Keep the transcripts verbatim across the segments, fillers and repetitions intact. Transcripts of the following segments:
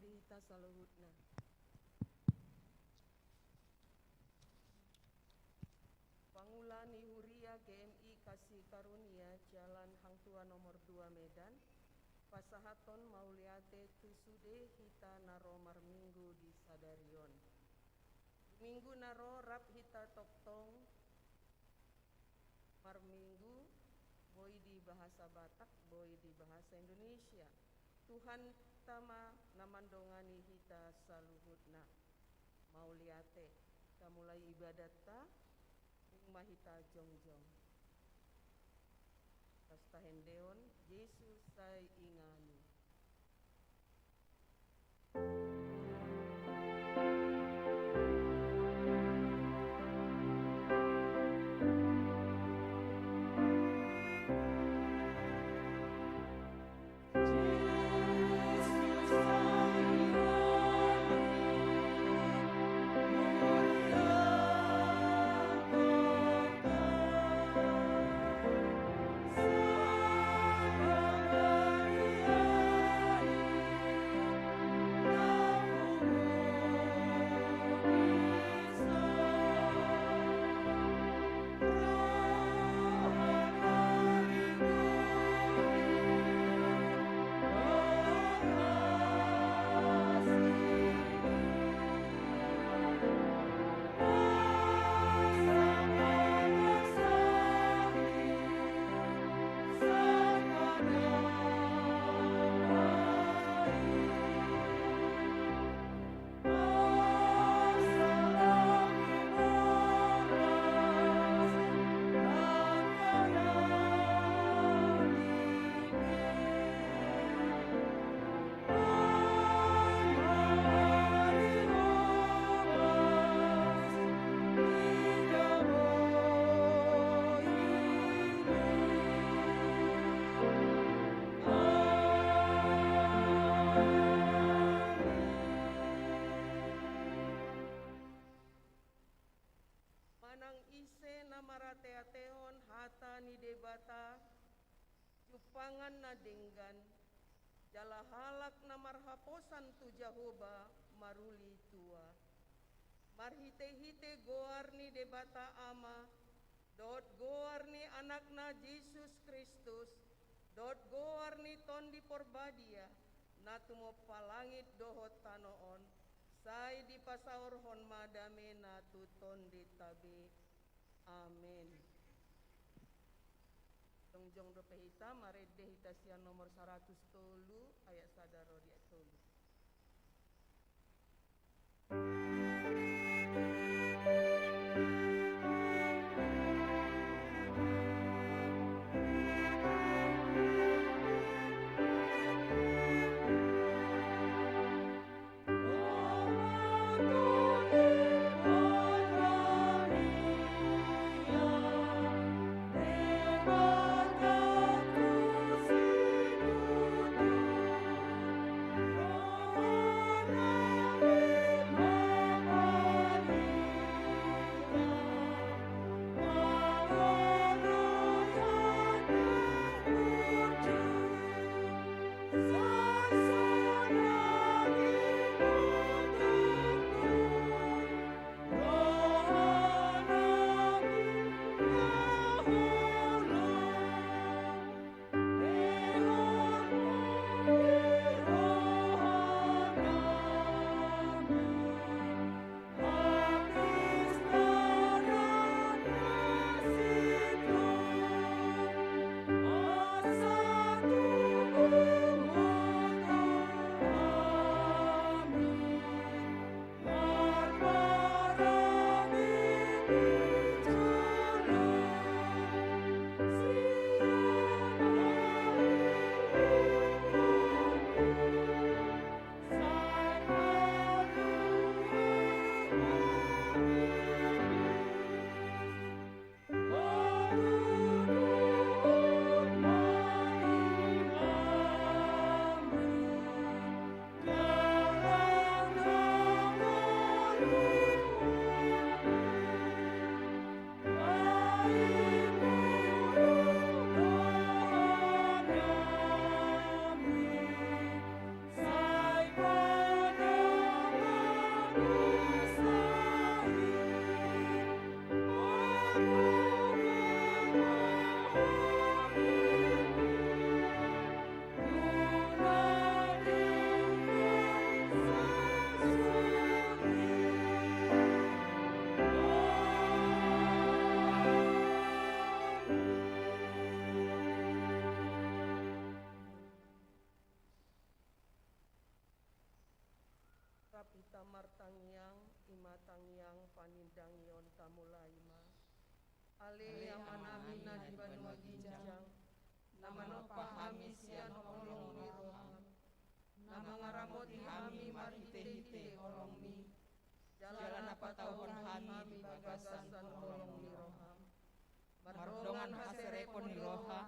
Hita saluhutna. Pangula ni Huria G M I Kasih Karunia Jalan Hang Tuah nomor dua Medan, pasahathon mauliate tu sude hita na ro marminggu di sadari on. Minggu na ro rap hita tongtong marminggu, boi di bahasa Batak, boi di bahasa Indonesia. Tuhanta ma na mandongani hita saluhutna. Mauliate. Hita mulai ibadatta, dung ma hita jongjong. Laos tahendehon, Jesus sai ingani. Manang ise na marateatehon hata ni Debata, jumpangan na denggan, jala halak na marhaposan tu Jahowa maruli tua. Marhitehite goar ni Debata Ama, dohot goar ni Anakna Jesus Kristus, dohot goar ni Tondi Porbadia, na tumompa langit dohot tano on, sai dipasaorhon ma damena tu tondinta be. Amen. Jongjong dope hita, marende hita sian nomor saratus tolu, ayat sada ro di ayat tolu. Dang i on, tamulai ma. Ale Amanami na di banua ginjang, na manompa hami sian holong ni roham, na mangaramoti hami marhitehite holongmi, jala na patauhon hami di bagasan holong ni roham. Mardongan haserepon ni roha,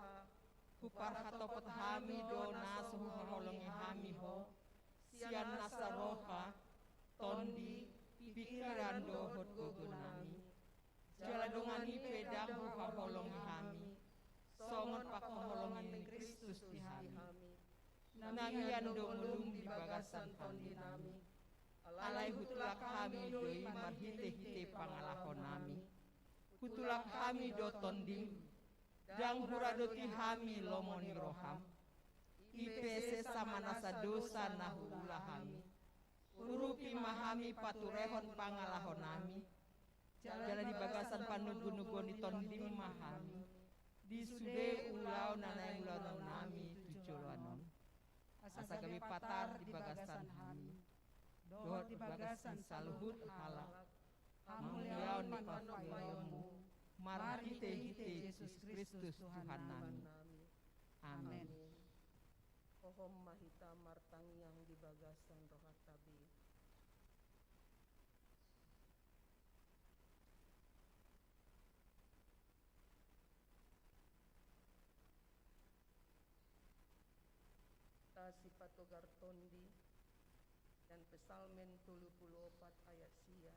huparhatopot hami do na so huhaholongi hami ho, sian nasa roha, tondi, pingkiran dohot gogonami. Jala dongan i pe dang huhaholongi hami, songon pangkaholongan ni Kristus di hami. Na mian do ngolum di bagasan tondinami. Alai hutulak hami do i marhitehite pangalahonami. Hutulak hami do tondim, dang huradoti hami lomo ni roham. I pe sesa ma nasa dosa na huula hami. Urupi ma hami paturehon pangalahonami. Jala di bagasan panugunugon ni tondim ma hami, di sude ulaon na naeng ulaononnami tu joloan on. Asa gabe patar di bagasan hami, dohot di bagasan saluhut halak, hamuliaon ni panurirangmu, marhitehite Jesus Kristus Tuhannami. Amen. Hohom ma hita martangiang di bagasan rohanta be. Ta sipatogar tondi, dan Psalmen tolu pulu opat ayat sia.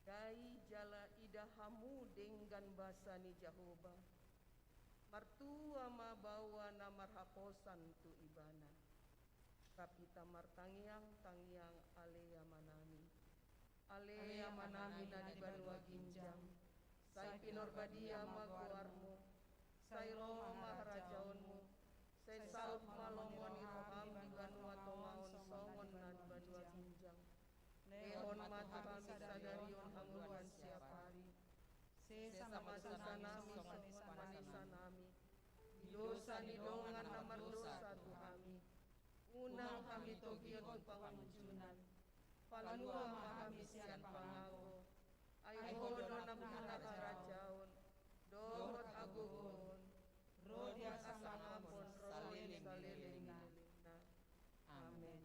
Dai jala ida hamu denggan basa ni Jahowa, martua ma baoa na marhaposan tu Ibana. Rap hita martangiang, tangiang Ale Amanami. Ale Amanami na di banua ginjang, sai pinarbadia ma goarmu, sai ro ma harajaonmu, sai saut ma lomo ni roham di banua tonga on songon na di banua ginjang. Lehon ma tu hami sadari on hangoluan siapari. Sesa ma dosanami songon panesanami di dosa ni dongan na mardosa tu hami. Unang hami togihon tu pangunjunan. Palua ma hami sian pangago. Ai Ho do nampuna harajaon dohot hagogoon, ro di hasangapon ro di saleleng ni lelengna. Amen.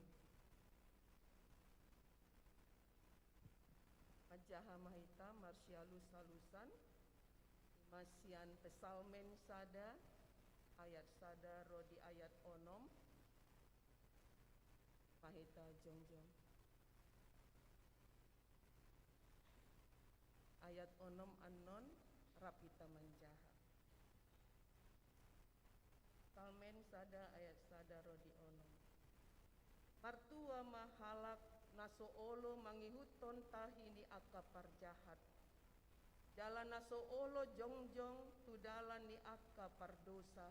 Manjaha ma hita marsialusalusan, i ma sian Psalmen sada, ayat sada ro di ayat onom. Ma hita jongjong. Ayat onom annon, rap hita manjaha. Psalmen sada ayat sada ro di onom. Martua ma halak na so olo mangihuthon tahi ni angka parjahat, jala na so olo jongjong tu dalan ni angka pardosa,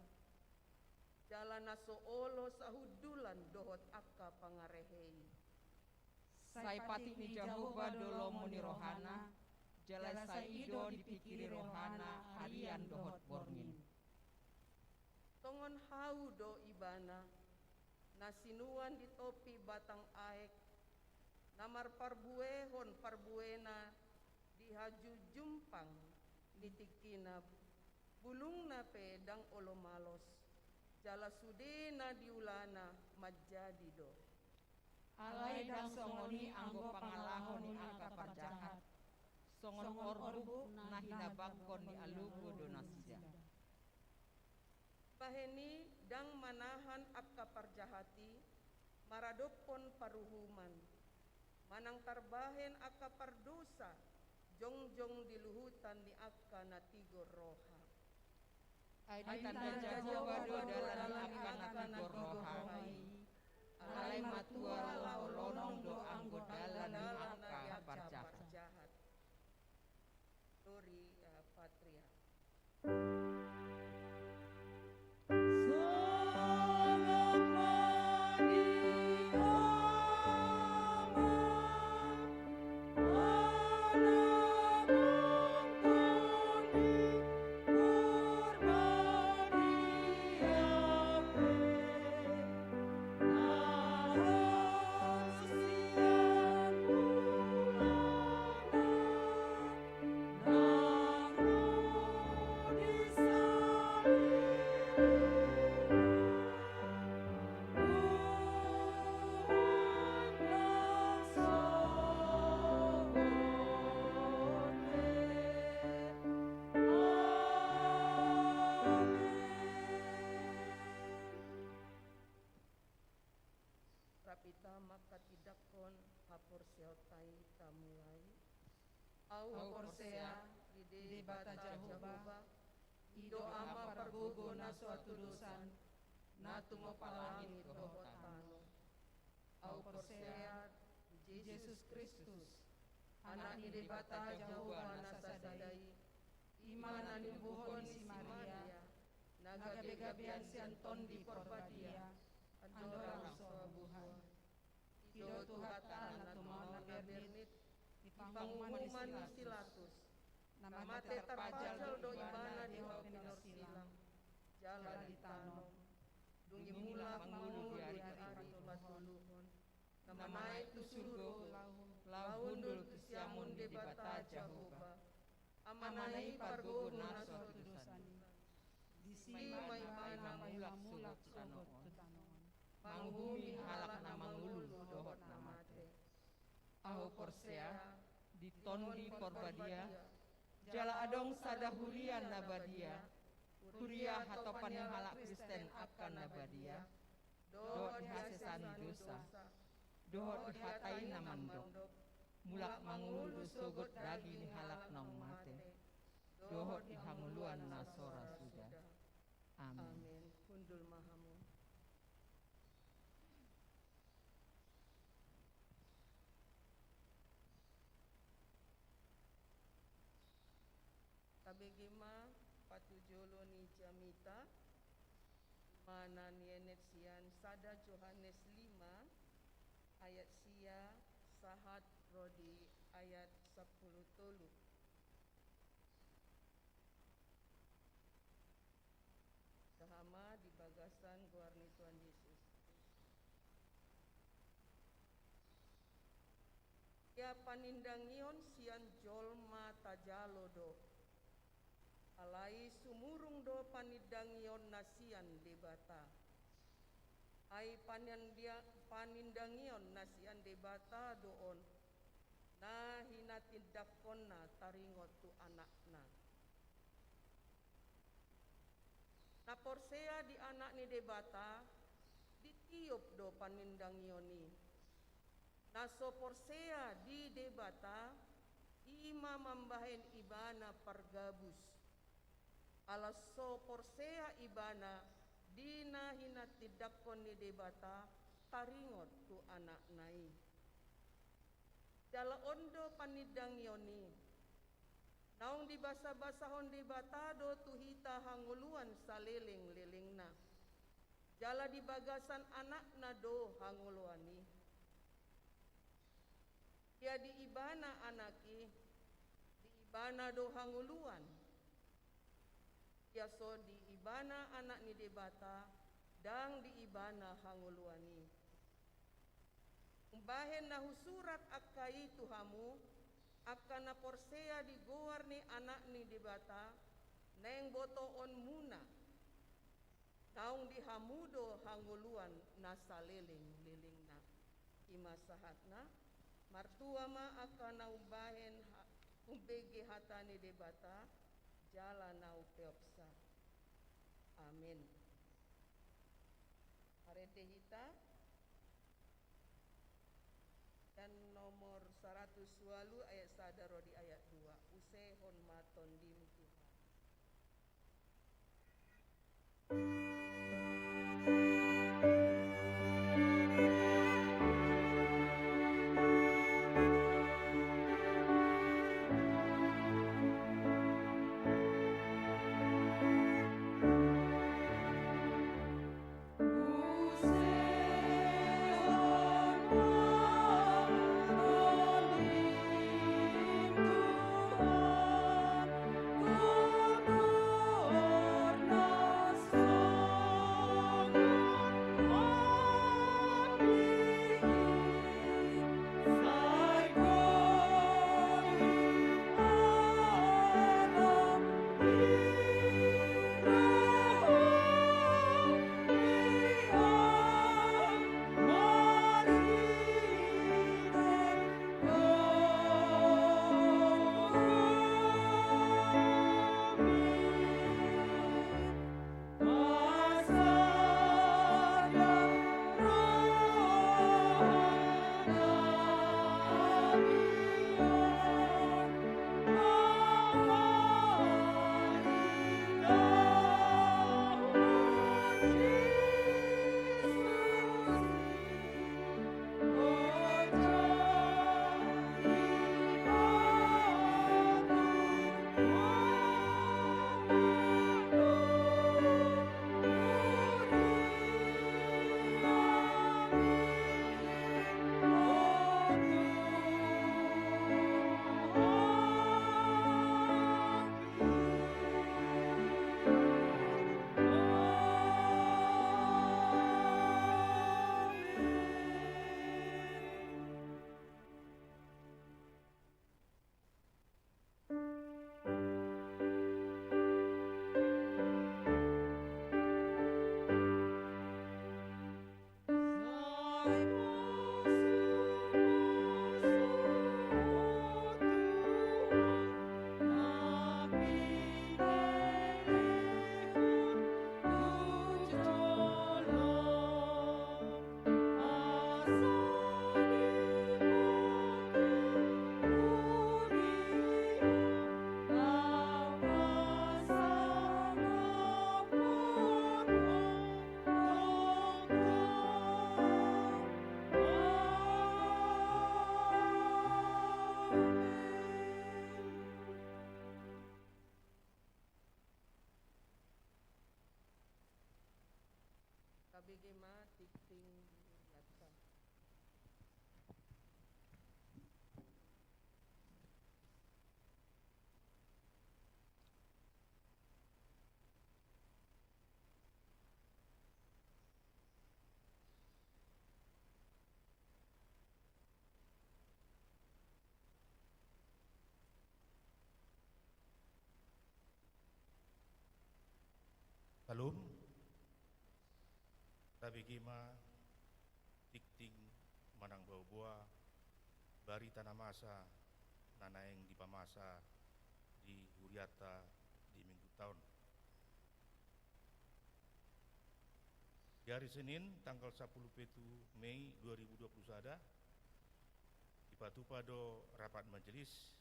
jala na so olo sahundulan dohot angka pangarehei. Sai patik ni Jahowa do lomo ni rohana, jala sai i do dipingkiri rohana arian dohot borngin. Songon hau do Ibana, na sinuan di topi batang aek, na marparbuehon parbuena di hajujumpang ni tingkina, bulungna pe dang olo malos, jala sude na niulana manjadi do. Alai dang songon i anggo pangalaho ni angka parjahat, songon orbuk na hinabangkon ni alogo do nasida. Bahen i dang manahan angka parjahat i maradophon paruhuman, manang tarbahen angka pardosa jongjong di luhutan ni angka na tigor roha. Ai ditanda Jahowa do dalan ni angka na tigor roha i, alai matua laho lonong do anggo dalan ni angka parjahat. Gloria Patri. Ahu porsea di Debata Jahowa, i do Ama pargogo na so hatudosan, na tumompa langit dohot tano. Ahu porsea di Jesus Kristus, Anak ni Debata Jahowa na sada i, i ma na niumbuhon ni si Maria, na gabegabean sian Tondi Porbadia, andorang so buhan. I do Tuhanta na tumaon na bernit di panguhuman ni si Pilatus, na mate tarpajal do ibana di hau pinorsilang, jala ditanom. Dung i mulak mangolu di ari patoluhon, na manaek tu surgo, laho hundul tu siamun ni Debata Jahowa, Amana i pargogo na so hatudosan i. Disi ma ibana paima mulak sogot tu tano on, manguhumi halak na mangolu dohot na mate. Ahu porsea di Tondi Porbadia, jala adong sada huria na badia, huria hatopan ni halak Kristen angka na badia, dohot di hasesaan ni dosa, dohot di hata i na mandok, mulak mangolu do sogot daging ni halak naung mate, dohot di hangoluan na so ra suda. Amen. Amen. Hundul ma hamu. Tabege ma patujolo ni jamita, i ma na nienet sian sada Johannes lima, ayat sia sahat ro di ayat sampulu tolu. Sahat ma di bagasan goar ni Tuhan Jesus. Ia panindangion sian jolma tajalo do. Alai sumurung do panindangion na sian Debata. Ai panindia-, panindangion na sian Debata do on, na hinatindangkonna taringot tu Anakna. Na porsea di Anak ni Debata, ditiop do panindangion i. Na so porsea di Debata, i ma mambahen ibana pargabus. Ala so porsea ibana di na hinatindangkon ni Debata taringot tu Anakna i. Jala on do panindangion i. Naung dibasabasahon Debata do tu hita hangoluan salelenglelengna. Jala di bagasan Anakna do hangoluan i. Ia di ibana Anak i, di ibana do hangoluan. Ia so di ibana Anak ni Debata, ndang di ibana hangoluan i. Umbahen na husurat angka i tu hamu, angka na porsea di goar ni Anak ni Debata, naeng botoonmuna, naung di hamu do hangoluan na salelenglelengna. I ma sahatna, martua ma angka na umbahen ha-, umbege hata ni Debata, jala na umpeopsa. Amen. Marende hita. Sian nomor saratus ualu ayat sada ro di ayat dua. Usehon ma tondim Tuhan. Tabege ma tingting di huriata. Salam. Tabege ma tingting manang boaboa barita na masa na naeng dipamasa di huriata di mingguta on. Di ari Senin tanggal sampulu pitu Mei dua ribu dua pulu sada, dipatupa do rapat majelis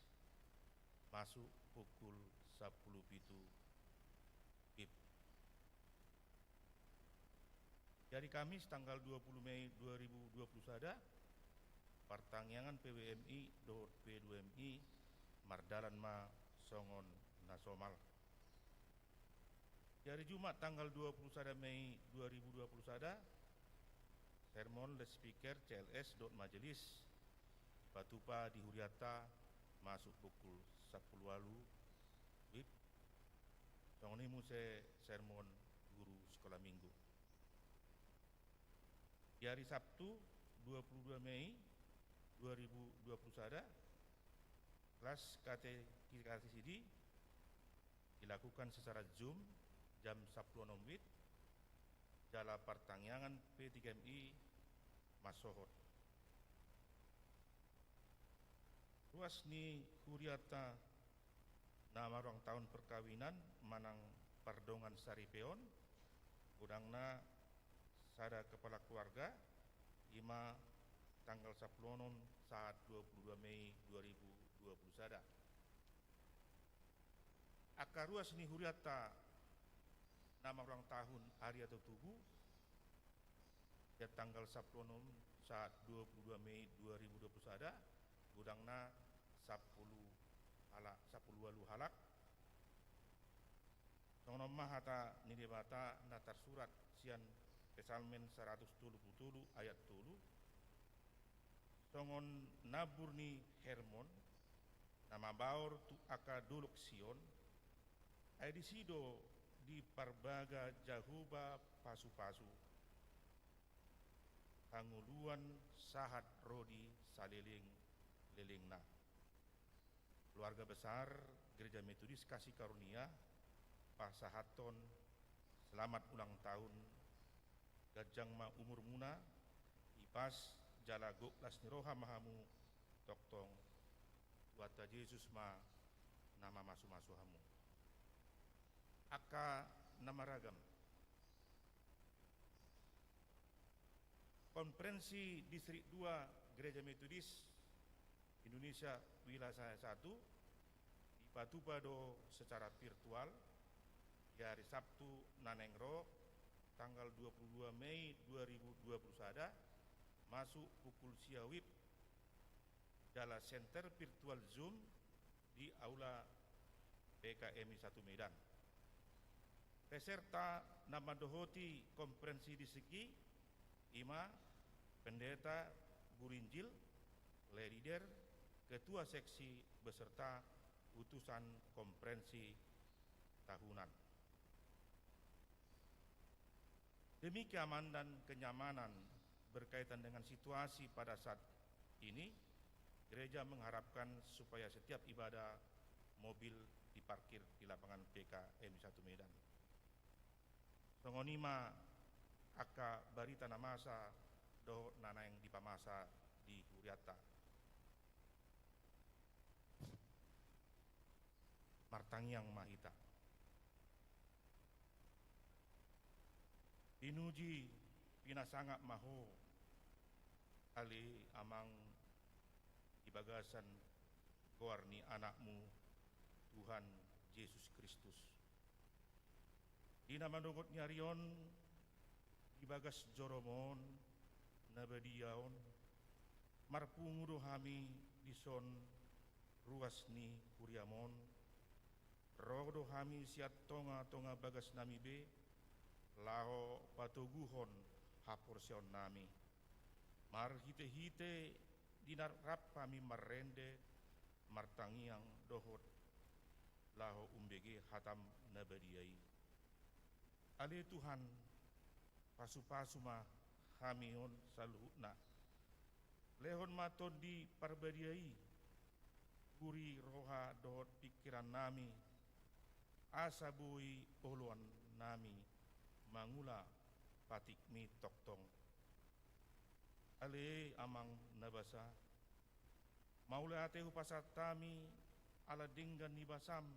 masuk pukul sampulu pitu WIB. Di ari Kamis tanggal dua pulu Mei dua ribu dua pulu sada, partangiangan P W M I dohot P dua M I mardalan ma songon na somal. Di ari Jumat tanggal dua pulu sada Mei dua ribu dua pulu sada, sermon, loudspeaker, C L S dohot majelis dipatupa di huriata masuk pukul sampulu ualu WIB. Songon i muse sermon guru sikola minggu. Di ari Sabtu dua pulu dua Mei dua ribu dua pulu sada, kelas katekisasi dilakukan secara Zoom jam sampulu onom WIB, jala partangiangan P tiga M I mansohot. Ruas ni huriata na marulang tahun perkawinan manang pardongan saripeon, godangna sada kepala keluarga, i ma tanggal sampulu onom sahat dua pulu dua Mei dua ribu dua pulu sada. Angka ruas ni huriata na marulang tahun ari atau tugu, sian tanggal sampulu onom sahat dua pulu dua Mei dua ribu dua pulu sada, godangna sampulu halak, sampulu ualu halak. Songon on ma hata ni Debata na tarsurat sian Psalmen saratus tolu pulu tolu ayat tolu, songon nambur ni Hermon na mabaor tu angka dolok Sion, ai disi do diparbaga Jahowa pasupasu, hangoluan sahat ro di saleleng-lelengna. Keluarga besar Gereja Metodis Kasih Karunia pasahathon selamat ulang tahun, ganjang ma umurmuna, ipas jala gok las ni roha ma hamu, tongtong Tuhanta Jesus ma na mamasumasu hamu. Angka na maragam. Konferensi Distrik dua Gereja Metodis Indonesia Wilayah satu dipatupa do secara virtual di ari Sabtu na naeng ro, tanggal dua puluh dua Mei dua ribu dua puluh sada, masuk pukul sia WIB, jala center virtual Zoom di aula P K M I satu Medan. Peserta na mandohoti konferensi disi i, i ma pendeta, guru Injil, lay leader, ketua seksi, beserta utusan konferensi tahunan. Demi keamanan dan kenyamanan berkaitan dengan situasi pada saat ini, gereja mengharapkan supaya setiap ibadah mobil diparkir di lapangan P K M I satu Medan. Songon i ma angka barita na masa dohot na naeng dipamasa di hurianta. Martangiang ma hita. Pinuji, pinasangap ma Ho, ale Amang, di bagasan goar ni Anakmu, Tuhan Jesus Kristus. Di na manogot ni ari on, di bagas joroM on na badia on, marpungu do hami dison, ruas ni huriaM on. Ro do hami sian tongatonga bagasnami be, laho patoguhon haporseaonnami, marhitehite di na rap hami marrende, martangiang dohot laho umbege hatam na badia i. Ale Tuhan, pasupasu ma hami on saluhutna. Lehon ma Tondi Parbadia i, guri roha dohot pingkirannami, asa boi oloannami mangula patikmi tongtong. Ale Amang na basa, mauliate hupasahat hami ala denggan ni basam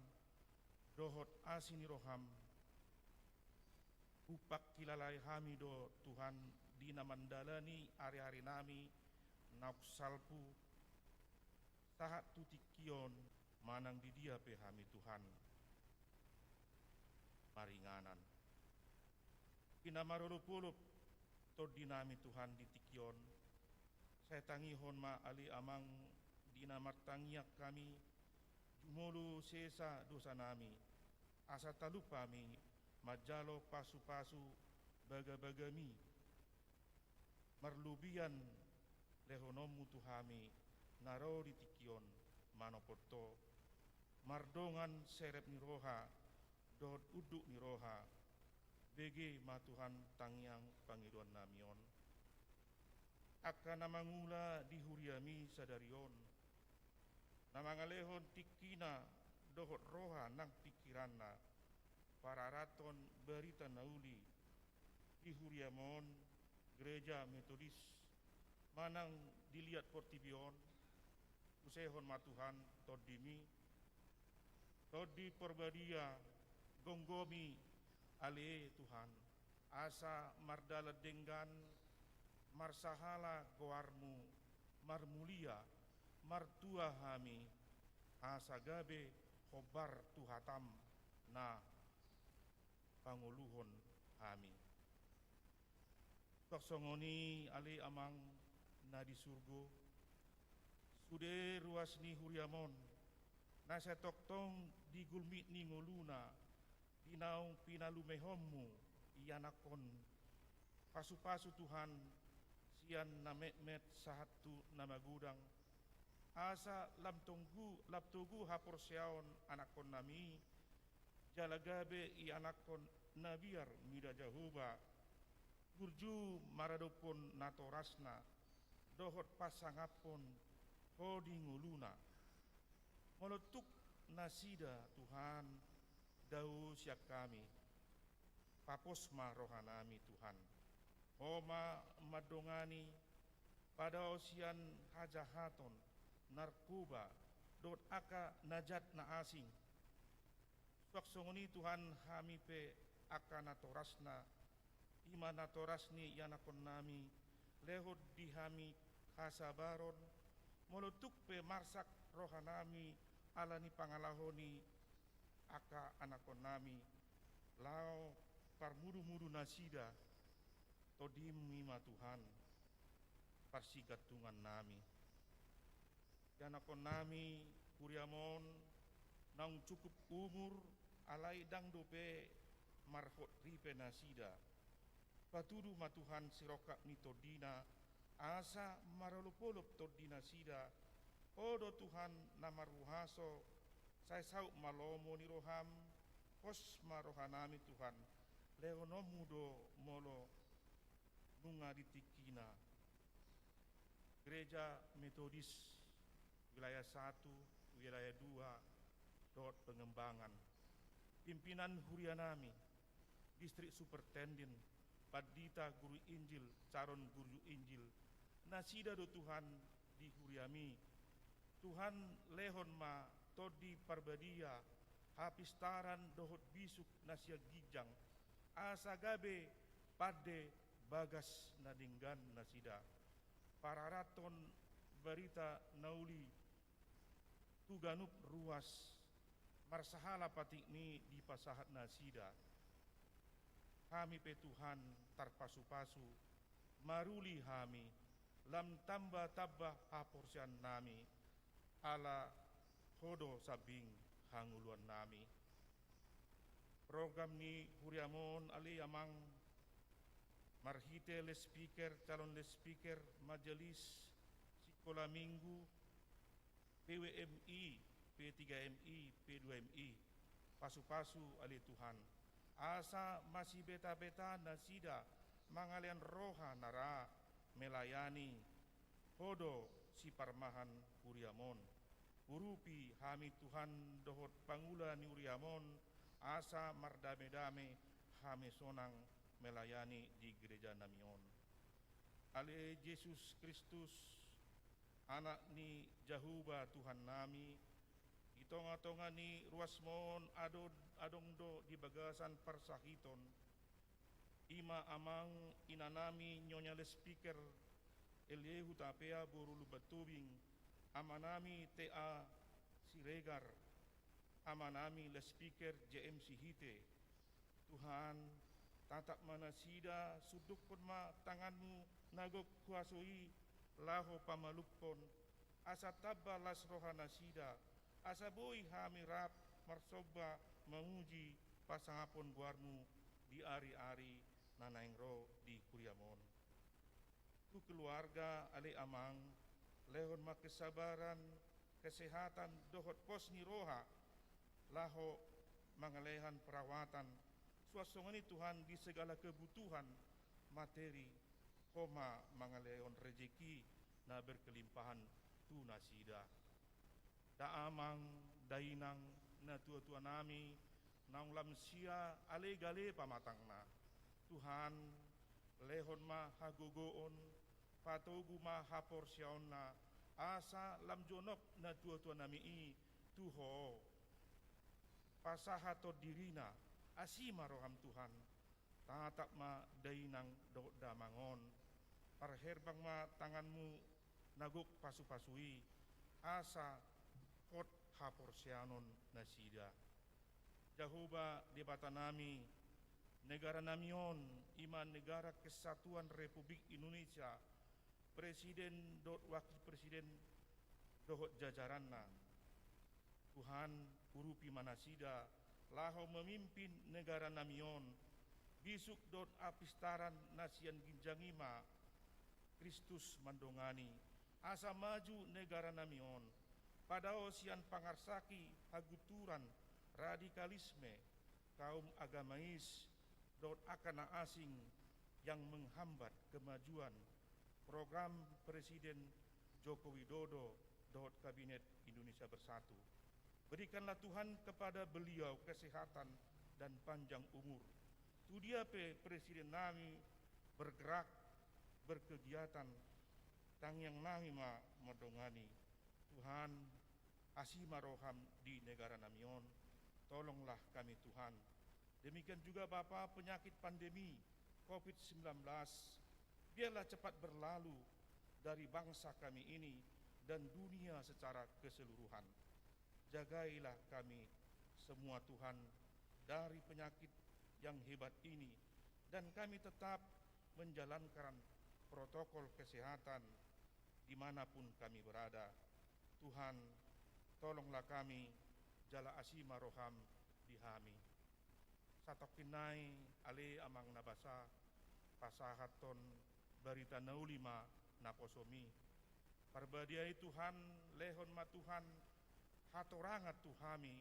dohot asi ni roham. Hupangkilalai hami do Tuhan di na mandalani ari-arinami naung salpu, sahat tu tingki on manang di dia pe hami Tuhan maringanan. Di na marolop-olop tondinami Tuhan di tingki on, sai tangihon ma ale Amang di na martangiang hami, jumolo sesa dosanami, asa talup hami manjalo pasupasu bagabagami. Marlobian lehononmu tu hami na ro di tingki on manopot ho, mardongan serep ni roha dohot unduk ni roha. Bege ma Tuhan tangiang pangidoannami on. Angka na mangula di huriami sadari on, na mangalehon tingkina dohot roha nang pingkiranna, pararathon barita na uli di huriam on, Gereja Metodis, manang di liat portibi on, pusehon ma Tuhan tondimi, Tondi Parbadia, gomgomi ale Tuhan, asa mardalan denggan, marsahala goarmu, marmulia, martua hami, asa gabe hombar tu hatam na pangoluhon hami. Suang songon i ale Amang na di surgo, sude ruas ni huriam on, na sai tongtong di gulmit ni ngoluna, di naung pinalumehonmu ianakhon, pasupasu Tuhan, sian na metmet sahat tu na magodang, asa lam tonggu, lam togu haporseaon anakhonnami, jala gabe ianakhon na biar mida Jahowa, burju maradophon natorasna, dohot pasangaphon Ho di ngoluna. Molo tuk nasida Tuhan, dao sian hami, papos ma rohanami Tuhan. Ho ma mandongani, padao sian hajahaton, narkoba, dohot angka na jat na asing. Suang songon i Tuhan hami pe angka natorasna, i ma natoras ni ianakhonnami, lehon di hami hasabaron, molo tuk pe marsak rohanami ala ni pangalaho ni angka anakhonnami, laho parmudumudu nasida, Tondim i ma Tuhan, parsigantungannami. Ianakhonnami, huriam on, naung cukup umur, alai ndang dope marhot ripe nasida. Patudu ma Tuhan sirongkap ni tondina, asa marolopolop tondinasida. Ho do Tuhan na marhuaso, sai saut ma lomo ni roham, pos ma rohanami Tuhan, lehononmu do molo nunga di tingkina. Gereja Metodis, wilayah satu, wilayah dua, dohot Pengembangan. Pimpinan hurianami, distrik superintendent, pandita, guru Injil, calon guru Injil, nasida do Tuhan di huriami. Tuhan, lehon ma Tondi Parbadia, hapistaran dohot bisuk na sian ginjang, asa gabe pande bagas na denggan nasida, pararathon barita na uli tu ganup ruas, marsahala patikmi dipasahat nasida. Hami pe Tuhan tarpasupasu, maruli hami, lam tamba-tamba haporseaonnami, ala Ho do sambing hangoluannami. Program ni huriam on ale Amang, Marhite loudspeaker, calon loudspeaker, majelis, sikola minggu, P W M I, P tiga M I, P dua M I, pasu-pasu ale Tuhan, asa masibetabeta nasida mangalehon roha na ra melayani Ho do siparmahan huriam on. Urupi hami Tuhan dohot pangula ni huriam on, asa mardame-dame hami sonang melayani di gereja nami on. Ale Jesus Kristus, Anak ni Jahowa Tuhan nami, di tonga-tonga ni ruasmu on ado-, adong do di bagasan parsahiton, i ma amang inanami Nyonya loudspeaker Elie Hutapea boru Lumbantobing, amanami T A Siregar, amanami loudspeaker J M Sihite. Tuhan, tatap ma nasida, sundukkon ma tanganmu na gok huaso i laho pamalumhon, asa tamba las roha nasida, asa boi hami rap marsomba mamuji pasangapon goarmu di ari-ari na naeng ro di huriam on. Tu keluarga ale amang, lehon ma kesabaran, kesehatan dohot pos ni roha laho mangalehon perawatan, suang songon i Tuhan di segala kebutuhan materi, Ho ma mangalehon rejeki na berkelimpahan tu nasida. Da amang, da inang, natua-tua nami, naung lam sia ale gale pamatangna. Tuhan, lehon ma hagogoon, patogu ma haporseaonna, asa lam jonok natua-tua nami i tu Ho. Pasahathon dirina, asi ma roham Tuhan, tatap ma dainang dohot damang on, parherbang ma tanganmu na gok pasu-pasu i, asa hot haporseaon nasida. Jahowa Debata nami, negara nami on, i ma Negara Kesatuan Republik Indonesia, presiden dohot wakil presiden dohot jajaranna. Tuhan, urupi ma nasida laho memimpin negara nami on, bisuk dohot apistaran na sian ginjang i ma Kristus mandongani, asa maju negara nami on, padao sian pangarsaki haguturan, radikalisme, kaum agamais, dohot angka na asing yang menghambat kemajuan program Presiden Joko Widodo dohot Kabinet Indonesia Bersatu. Berikanlah Tuhan kepada beliau kesehatan dan panjang umur. Tu dia pe presiden nami bergerak, berkegiatan, tangiang nami ma mandongani. Tuhan, asi ma roham di negara nami on, tolonglah kami Tuhan. Demikian juga Bapa, penyakit pandemi covid sembilan belas, biarlah cepat berlalu dari bangsa kami ini dan dunia secara keseluruhan. Jagailah kami semua Tuhan dari penyakit yang hebat ini, dan kami tetap menjalankan protokol kesehatan di mana pun kami berada. Tuhan, tolonglah kami, jala asi ma roham di hami. Satongkin nai ale amang na basa, pasahathon barita na uli ma naposom i. Parbadiai Tuhan, lehon ma Tuhan hatorangan tu hami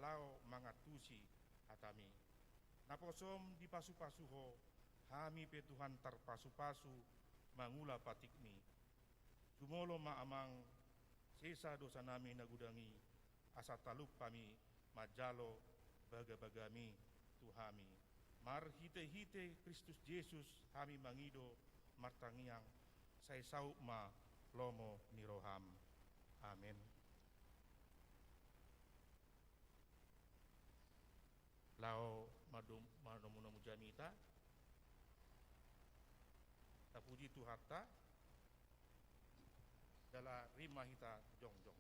laho mangantusi hatami. Naposom dipasu-pasu Ho, hami pe Tuhan tarpasu-pasu mangula patikmi. Jumolo ma amang, sesa dosa nami na godang i, asa talup hami manjalo baga-bagami tu hami. Marhite-hite Kristus Jesus hami mangido martangiang, sai saut ma lomo ni roham. Amen. Laho madom-, manomu-nomu jamita, tapuji Tuhanta, jala rima hita jongjong.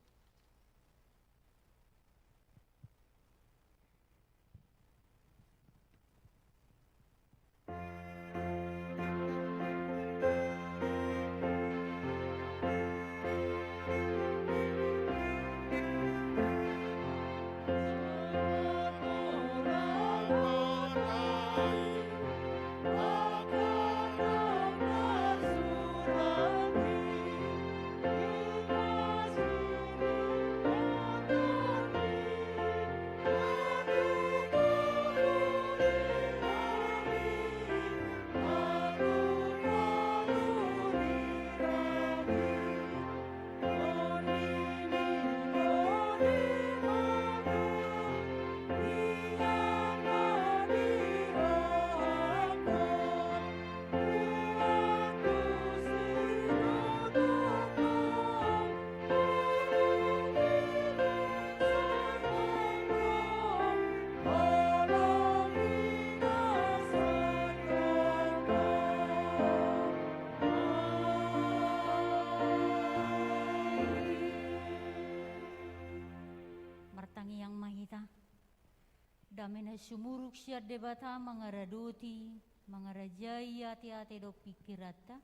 Dame na sumurung sian Debata mangaradoti, mangarajai ateate dohot pingkiranta,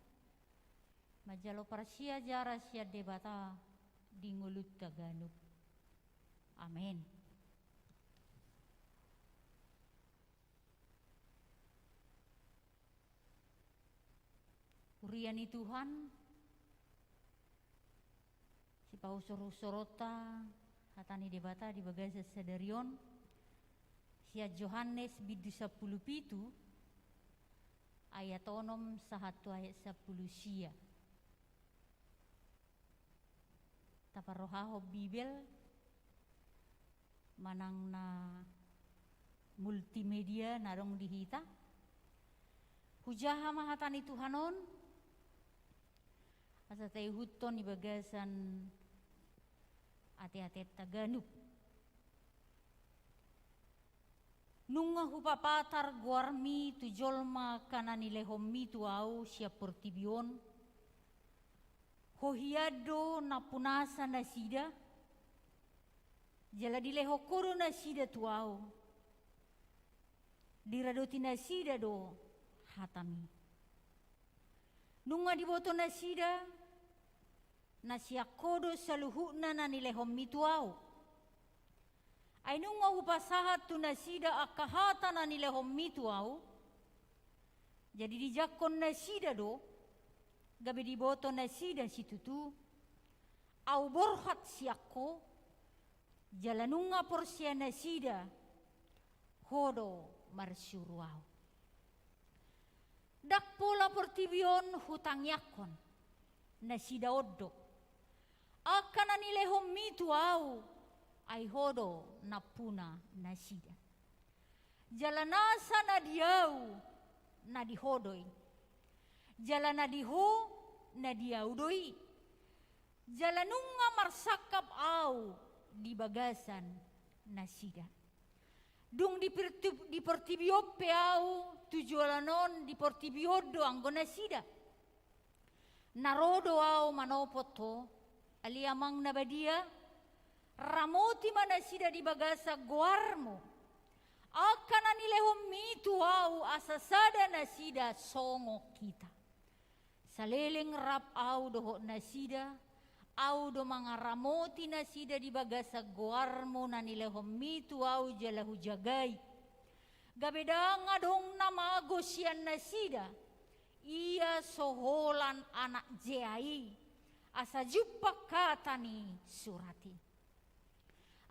manjalo parsiajaran sian Debata di ngolunta ganup. Amen. Huria ni Tuhan, sipausur-usuronta hata ni Debata di bagasan sadari on, sian Johannes bindu sampulu pitu, ayat onom sahat tu ayat sampulu sia. Taparrohahon Bibel manang na multimedia na adong di hita. Hujaha ma hata ni Tuhan on, asa taihuthon di bagasan ateatenta ganup. Nunga hupapatar goarmi tu jolma angka na nilehonmi tu ahu sian portibi on. Ho hian do nampunasa nasida, jala dilehon ho do nasida tu ahu. Diradoti nasida do hatami. Nunga diboto nasida, na sian ho do saluhutna na nilehonmi tu ahu. Ai nunga hupasahat tu nasida angka hata na nilehonmi tu ahu, jadi dijangkon nasida do, gabe diboto nasida situtu, ahu borhat sian ho, jala nunga porsea nasida, ho do marsuru ahu. Ndang pola portibi on hutangiangkon, nasida on do. Angka na nilehonmi tu ahu, ai ho do nampuna nasida. Jala nasa na di ahu, na di ho do i. Jala na di ho, na di ahu do i. Jala nunga marsangkap ahu di bagasan nasida. Dung di pirtu-, di portibi on pe ahu, tu joloan on di portibi on do anggo nasida. Na ro do ahu manopot ho, ale Amang na badia, ramoti ma nasida di bagasan goarmu. Angka na nilehonmi tu ahu asa sada nasida songon hita. Saleleng rap ahu dohot nasida, ahu do mangaramoti nasida di bagasan goarmu na nilehonmi tu ahu jala hujagai. Gabe ndang adong na mago sian nasida, ia so holan anak jea i, asa jumpang hata ni surat i.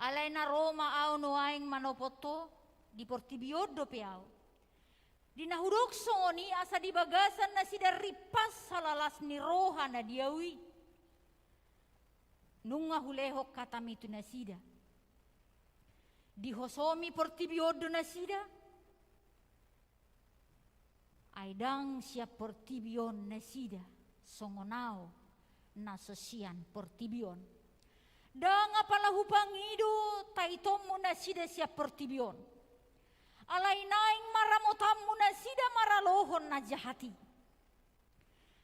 Alai na ro ma ahu nuaeng manopot ho, di portibi on dope ahu. Di na hudok songon i asa di bagasan nasida rimpas halalas ni roha na di ahu i. Nunga hulehon hatami tu nasida. Dihosomi portibi on do nasida. Ai ndang sian portibi on nasida, songon ahu na so sian portibi on. Ndang apala hupangido taitonmu nasida sian portibi on. Alai naeng ma ramotanmu nasida maralohon na jahat i.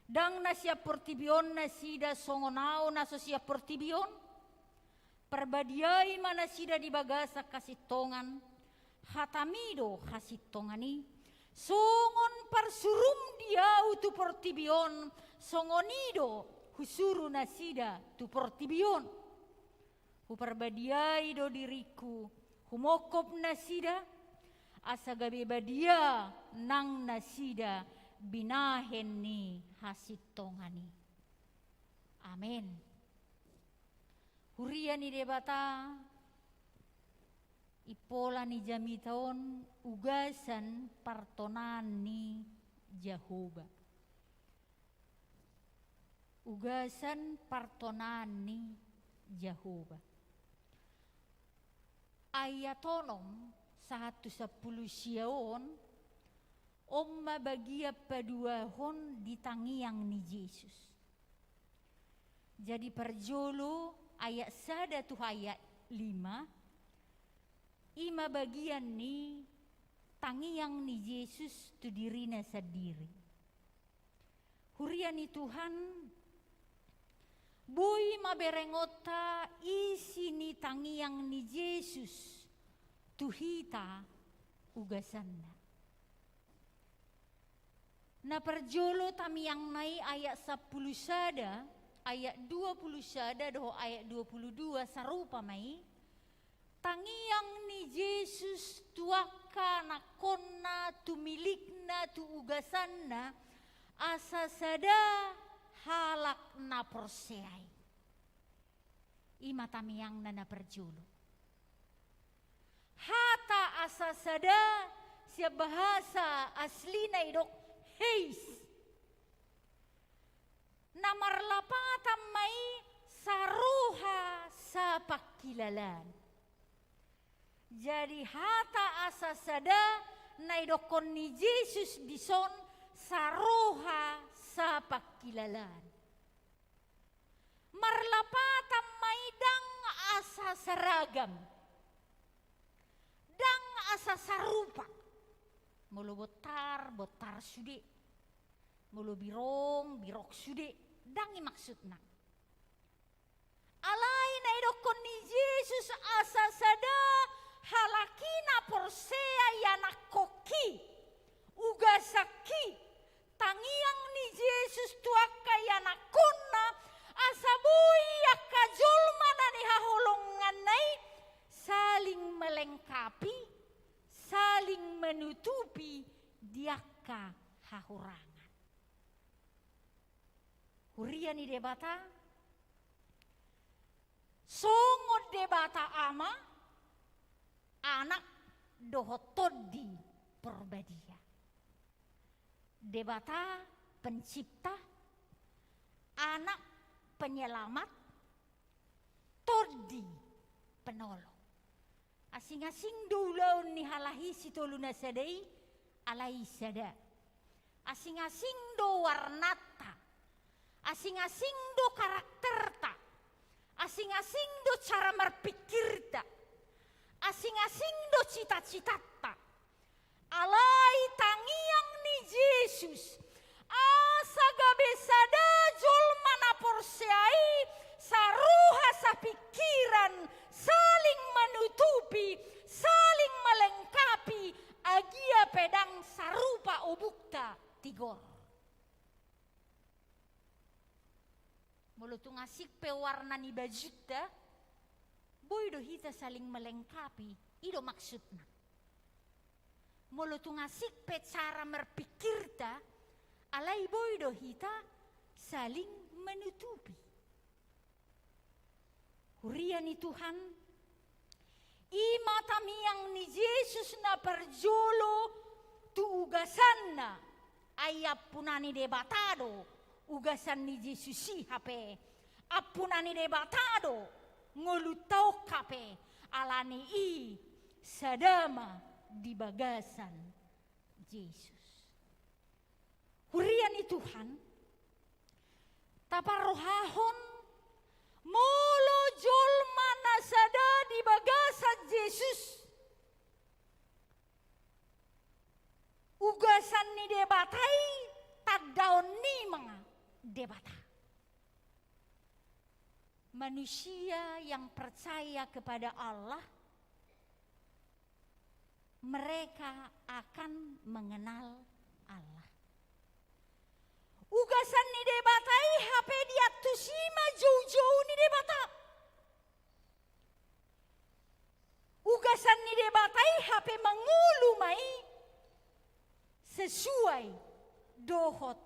Ndang na sian portibi on nasida songon ahu na so sian portibi on. Parbadiai ma nasida di bagasan hasintongan, hatami do hasintongan i. Songon parsurum di ahu tu portibi on, songon i do husuru nasida tu portibi on. Huparbadiai do diringku, humongkop nasida, asa gabe badia nang nasida binahen ni hasintongan i. Amen. Huria ni Debata, impola ni jamita on ugasan partonaan ni Jahowa. Ugasan partonaan ni Jahowa. Ayat onom sahat tu sampulu sia on, on ma bagian paduahon di tangiang ni Jesus. Jadi parjolo ayat sada tu ayat lima, i ma bagian ni tangiang ni Jesus tu dirina sandiri. Huria ni Tuhan, boi ma berengonta isi ni tangiang ni Jesus tu hita ugasanna. Na parjolo tangiangna i ayat sampulu sada, ayat dua pulu sada dohot ayat dua pulu dua sarupa ma i. Tangiang ni Jesus tu angka anakkonna, tu milikna, tu ugasanna, asa sada halak na porsea i. I ma tangiangna na parjolo. Hata asa sada sian bahasa aslina idok heis. Na marlapatan ma i saroha sapangkilalaan. Jadi hata asa sada na idokkon ni Jesus dison saroha sapangkilalaan. Marlapatan ma i ndang asa saragam, ndang asa sarupa. Molo bontar, bontar sude. Molo birong, birong sude. Ndang i maksudna. Alai na idokkon ni Jesus asa sada halak i na porsea ianakhonki, ugasanki, tangiang ni Jesus tu angka ianakhonna, asa boi angka jolma na nihaholonganna i saling melengkapi, saling menutupi di angka hahurangan. Huria ni Debata, songon Debata Ama, Anak, dohot Tondi Porbadia. Debata Pencipta, Anak Penyelamat, Tondi Penolong. Asing-asing do ulaon ni halak i sitolu na sada i, alai sada. Asing-asing do warnanta. Asing-asing do karakterta. Asing-asing do cara marpikirta. Asing-asing do cita-citanta. Alai tangiang ni Jesus, asa gabe sada jolma na porsea i, saroha sapingkiran, saling menutupi, saling melengkapi, agia pe ndang sarupa obukta tigor. Molo tung asing pe warna ni bajunta, boi do hita saling melengkapi, i do maksudna. Molo tung asing pe cara marpikirta, alai boi do hita saling menutupi. Huria ni Tuhan, i ma tangiang ni Jesus na parjolo tu ugasanna, ai ampuna ni Debata do ugasan ni Jesus i hape, ampuna ni Debata do ngolunta on hape, alani i sada ma di bagasan Jesus. Huria ni Tuhan, taparrohahon molo jolma na sada di bagasan Jesus, ugasan ni Debata i tandaon ni ma Debata. Manusia yang percaya kepada Allah, mereka akan mengenal Allah. Ugasan ni Debata i hape diantusi ma joujou ni Debata. Ugasan ni Debata i hape mangolu ma i sesuai dohot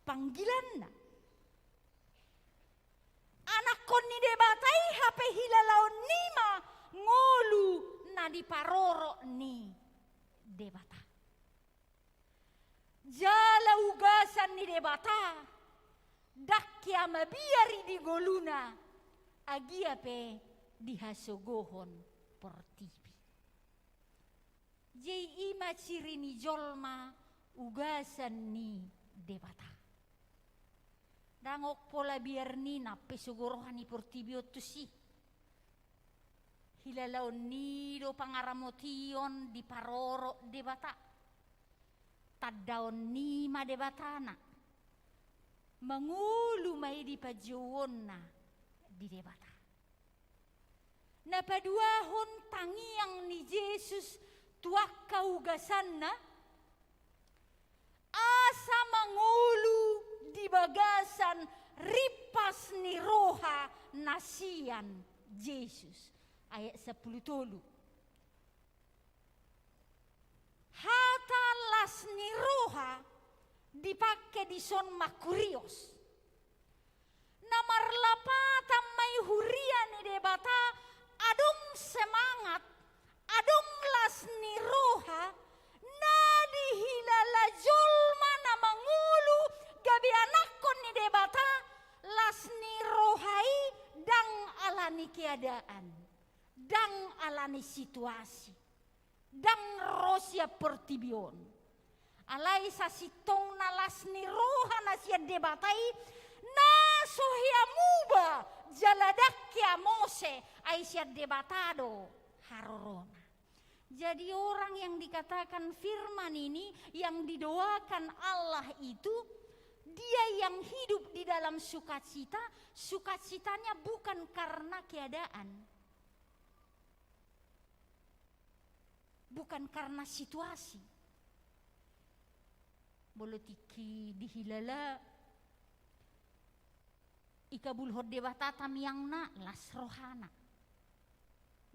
panggilanna. Anakkon ni Debata i hape hilalaon ni ma ngolu na diparorot ni Debata. Jala ugasan ni Debata ndang hea mabiar i di ngoluna, agia pe di hasogohon portibi. Jadi i ma ciri ni jolma ugasan ni Debata. Ndang pola biar ni na pe sogo roha ni portibi on tusi. Hilalaon ni do pangaramotion diparorot Debata. Tandaon ni ma Debatana. Mangolu ma i di panjouonna di Debata. Na paduahon tangiang ni Jesus tu angka ugasanna, asa mangolu di bagasan rimpas ni roha na sian Jesus. Ayat sampulu tolu. Hata las ni roha dipangke dison mangkurios. Na marlapatan ma i huria ni Debata, adong semangat, adong las ni roha, na dihilala jolma na mangolu gabe anakkon ni Debata, las ni roha i ndang ala ni keadaan, ndang ala ni situasi, ndang ro sian portibi on. Alai sasintongna las ni roha na sian Debata i, na so hea muba jala ndang hea mose, ai sian Debata do harorona. Jadi orang yang dikatakan firman ini, yang didoakan Allah itu, dia yang hidup di dalam sukacita, sukacitanya bukan karena keadaan. Bukan karena situasi. Molo tingki dihilala, ikabulhon Debata tamiangna, las rohana.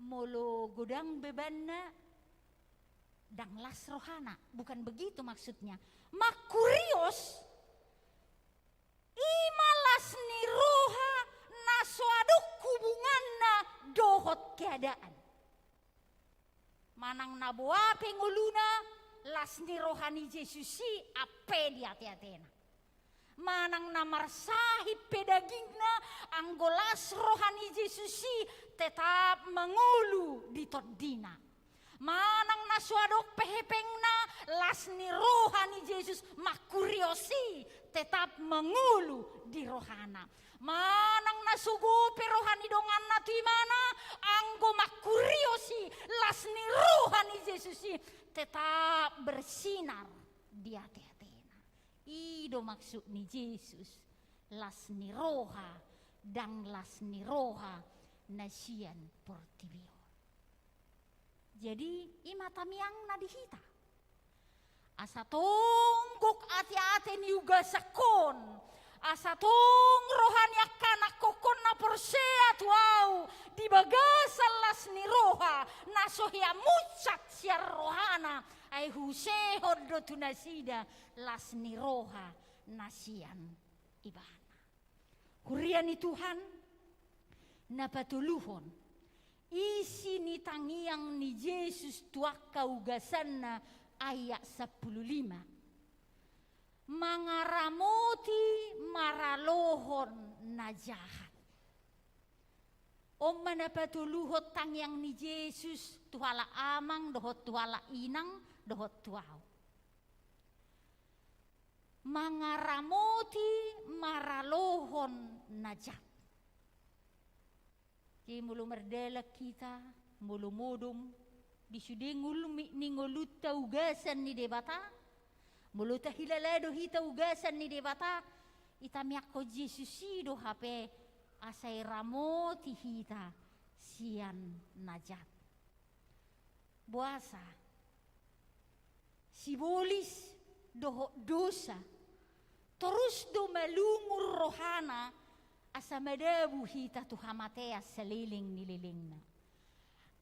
Molo godang bebanna, ndang las rohana. Bukan begitu maksudnya. Mangkurios, i ma las ni roha na so adong hubunganna dohot keadaan. Manang na boa pe ngoluna, las ni roha ni Jesus i ampe di ateatena. Manang na marsahit pe dagingna, anggo las roha ni Jesus i tetap mangolu di tondina. Manang na so adong pe hepengna, las ni roha ni Jesus mangkurios i tetap mangolu di rohana. Manang na sogo pe roha ni donganna tu imana, anggo mangkurios i las ni roha ni Jesus i tetap bersinar di ateatena. I do maksud ni Jesus, las ni roha, ndang las ni roha na sian portibi on. Jadi, i ma tamiangna di hita. Asa tong gok ateate ni ugasankon, asa tong roha ni angka anakkon na porsea tu ahu di bagasan las ni roha, na so hea munsat sian rohana, ai husehon do tu nasida las ni roha na sian ibana. Huria ni Tuhan, na patoluhon, isi ni tangiang ni Jesus tu angka ugasanna, ayat sampulu lima. Mangaramoti maralohon na jahat. On ma na patoluhon tangiang ni Jesus tu halak amang dohot tu halak inang dohot tu ahu. Mangaramoti maralohon na jat. Jadi molo mardalan hita, molo modom, di sude ngolumi ni ngolunta ugasan ni Debata, molo tahilala do hita ugasan ni Debata, itamiangkon Jesus i do hape asa iramoti hita sian na jat. Boasa? Sibolis dohot dosa torus do malungun rohana asa madabu hita tu hamatean saleleng ni lelengna.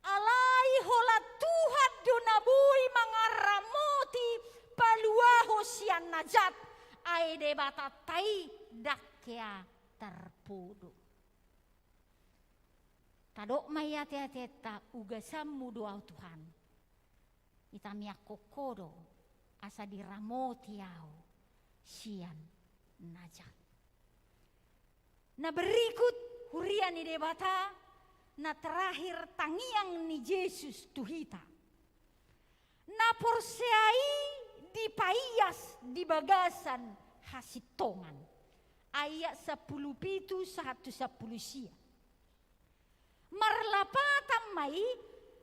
Alai holan Tuhan do na boi mangaramoti paluahon sian na jat, ai Debatanta i ndang hea tarpodo. Tadok ma i ateatenta, ugasanmu do ahu Tuhan. Itamiangkon Ho do asa diramoti ahu sian na jat. Na berikut, huria ni Debata, na terakhir, tangiang ni Jesus tu hita. Na porsea i dipaias di bagasan hasintongan. Ayat sampulu pitu sahat tu sampulu sia. Marlapatan ma i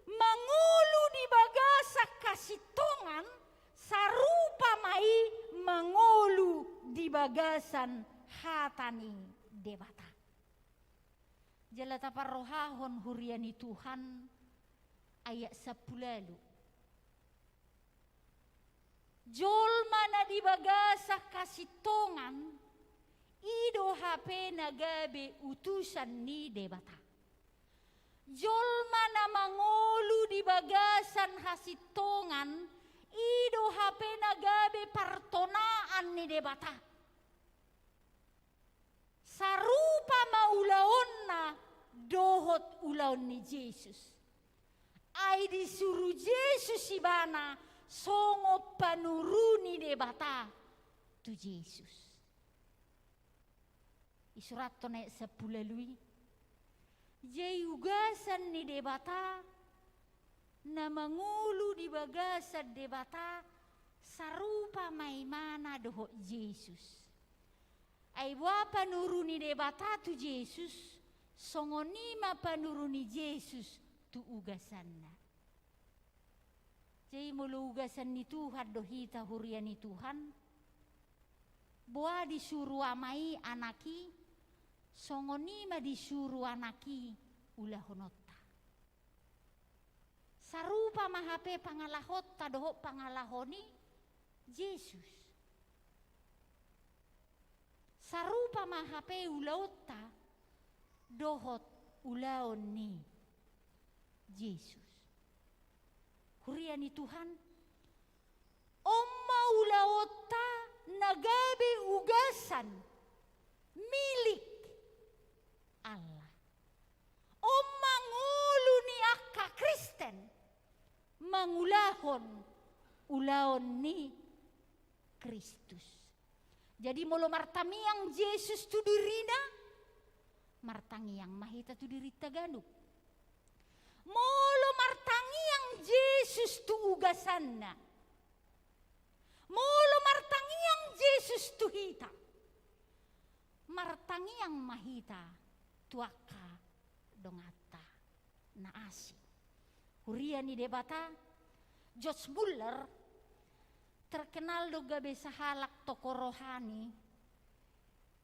mangolu di bagasan hasintongan, sarupa ma i mangolu di bagasan hata ni Debata. Jala taparrohahon huria ni Tuhan, ayat sampulu ualu. Jolma na di bagasan hasintongan, i do hape na gabe utusan ni Debata. Jolma na mangolu di bagasan hasintongan, i do hape na gabe partonaan ni Debata. Sarupa ma ulaonna dohot ulaon ni Jesus. Ai disuru Jesus ibana songon panuru ni Debata tu Jesus. Isurathon ayat sampulu ualu i. Jadi ugasan ni Debata, na mangolu di bagasan Debata, sarupa ma ibana dohot Jesus. Ai boha panuru ni Debata tu Jesus, songon i ma panuru ni Jesus tu ugasanna. Jadi molo ugasan ni Tuhan do hita huria ni Tuhan, boha disuru Ama i Anak i, songon i ma disuru Anak i ulahononta. Sarupa ma hape pangalahonta dohot pangalaho ni Jesus. Sarupa ma hape ulaonta dohot ulaon ni Jesus. Huria ni Tuhan, on ma ulaonta na gabe ugasan milik Allah. On ma ngolu ni angka Kristen mangulahon ulaon ni Kristus. Jadi molo martangiang Jesus tu dirina, martangiang ma hita tu dirinta ganup. Molo martangiang Jesus tu ugasanna, molo martangiang Jesus tu hita, martangiang ma hita tu angka donganta na asing. Huria ni Debata, George Muller terkenal do gabe sahalak tokoh rohani,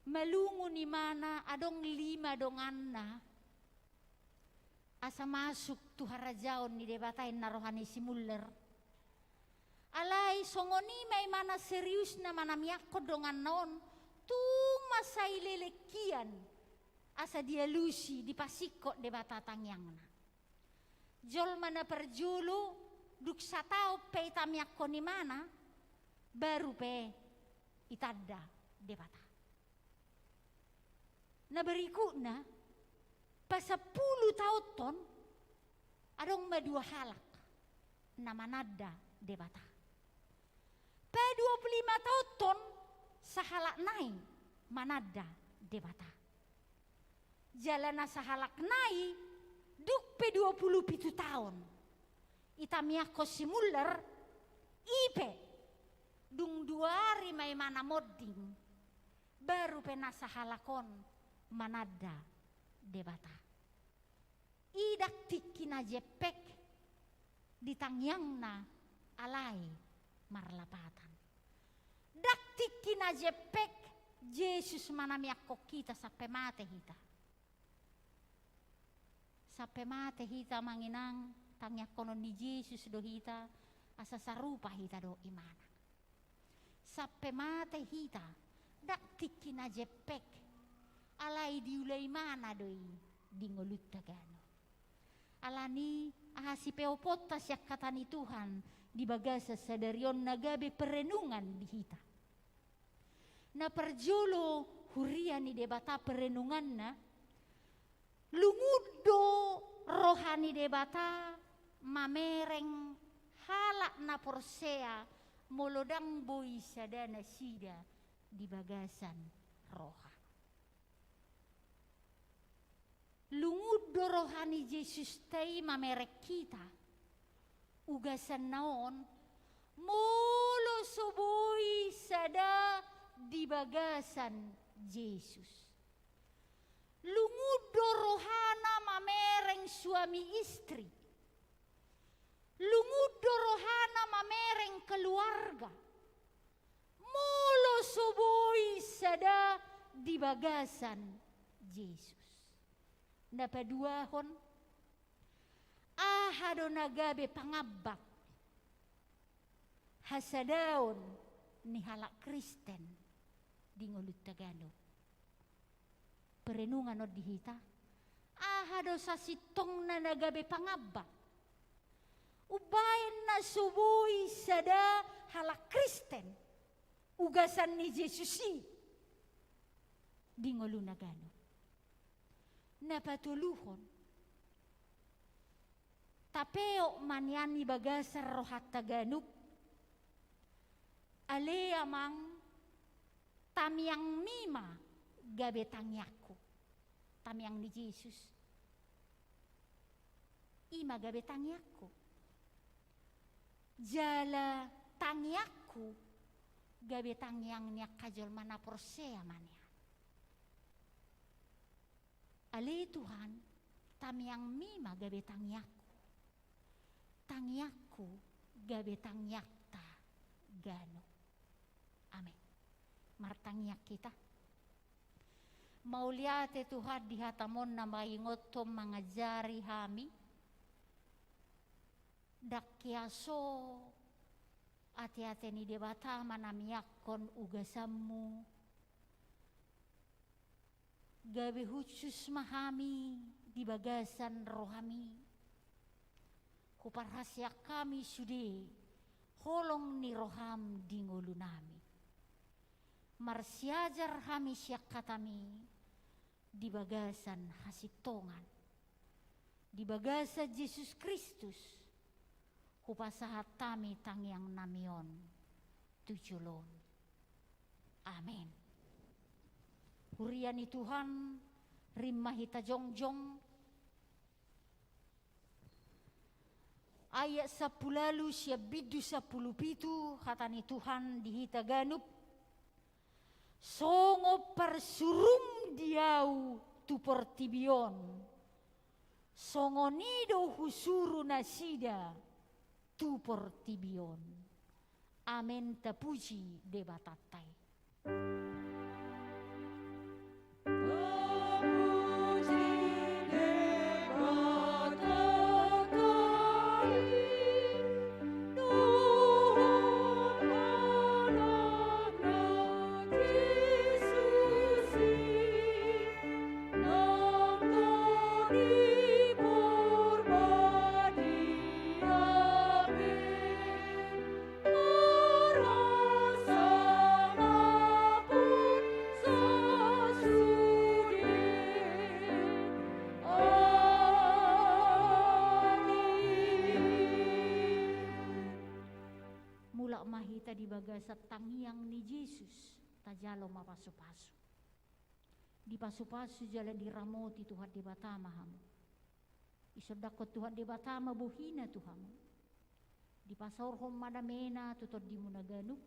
malungun ibana adong lima donganna asa masuk tu harajaon ni Debata, inna roha ni si Muller. Alai songon i ma ibana seriusna manamiangkon donganna on, tung mansai leleng hian asa dialusi, dipasingkop Debata tangiangna. Jolma na parjolo, dung sataon pe itamiangkon ibana, baru pe itanda Debata. Na berikutna, pasampulu taonhon, adong ma dua halak na mananda Debata. Padua pulu lima taonhon, sahalak nai mananda Debata. Jala na sahalak nai, dung pe dua pulu pitu taon, itamiangkon si Muller, i pe, dung dua ari ma ibana monding, baru pe na sahalak on mananda Debata. I ndang tingki na jempek di tangiangna, alai marlapatan. Ndang tingki na jempek Jesus manamiangkon hita sampe mate hita. Sampe mate hita, amang inang, tangiangkonon ni Jesus do hita, asa sarupa hita dohot ibana. Sampe mate hita, ndang tingki na jempek, alai diula ibana do i di ngolunta ganup. Alani, aha sipeoponta sian hata ni Tuhan di bagasan sadari on na gabe perenungan di hita? Na parjolo, huria ni Debata, perenunganna, lungun do roha ni Debata mamereng halak na porsea molo ndang boi sada nasida di bagasan roha. Lungun do roha ni Jesusta i mamereng hita. Ugasanna on, molo so boi sada di bagasan Jesus. Lungun do rohana mamereng suami istri. Lungun do rohana mamereng keluarga. Molo so boi sada di bagasan Jesus. Na paduahon, aha do na gabe pangambat hasadaon ni halak Kristen di ngolunta ganup? Perenungan on di hita, aha do sasintongna na gabe pangambat umbahen na so boi sada halak Kristen ugasan ni Jesus i di ngoluna ganup? Na patoluhon, tapeop ma nian di bagasan rohanta ganup: Ale Amang, tangiangMi ma gabe tangiangku. Tangiang ni Jesus, i ma gabe tangiangku. Jala tangiangku gabe tangiang ni angka jolma na porsea ma nian. Ale Tuhan, tangiangMi ma gabe tangiangku. Tangiangku gabe tangiangta ganup. Amen. Martangiang hita. Mauliate Tuhan di hataMon na maingothon, mangajari hami. Ndang hea so ateate ni Debata manamiangkon ugasanMu. Gabe hushus ma hami di bagasan rohaMi. Huparhaseang hami sude holong ni rohaM di ngolunami. Marsiajar hami sian hataMi di bagasan hasintongan. Di bagasan Jesus Kristus, hupasahat hami tangiangnami on tu joloM. Amen. Huria ni Tuhan, rim ma hita jongjong. Ayat sampulu ualu sian bindu sampulu pitu, hata ni Tuhan di hita ganup: Songon parsurum di Ahu tu portibi on, songon i do husuru nasida tu portibi on. Amen, tapuji Debatanta i. Mulak ma hita di bagasan tangiang ni Jesus, tajalo ma pasupasu. Dipasupasu jala diramoti Tuhan Debata ma hamu. Isondangkon Tuhan Debata ma bohiNa tu hamu. Dipasaorhon ma dameNa tu tondimuna ganup,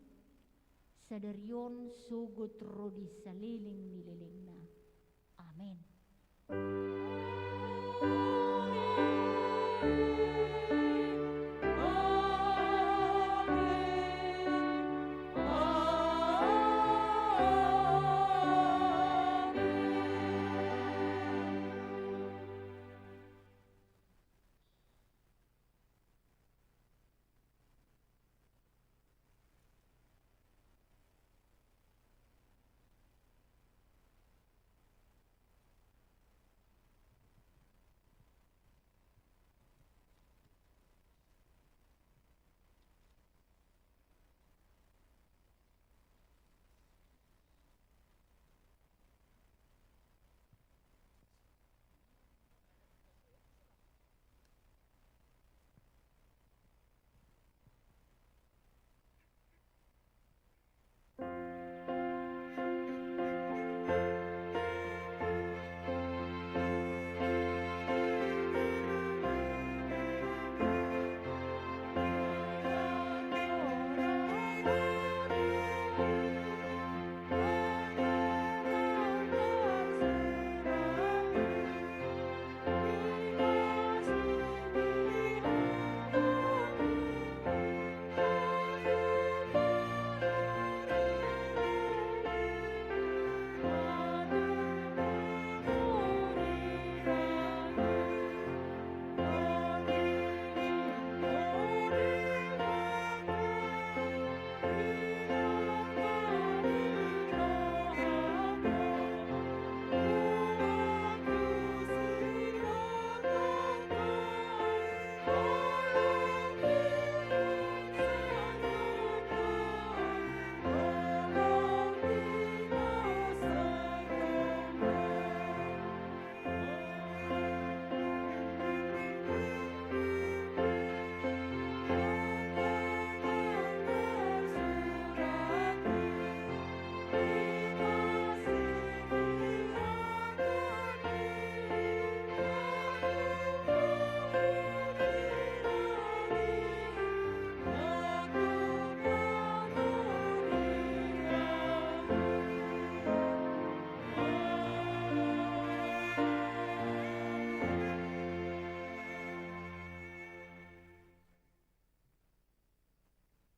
sadari on sogot ro di saleleng ni lelengna. Amen.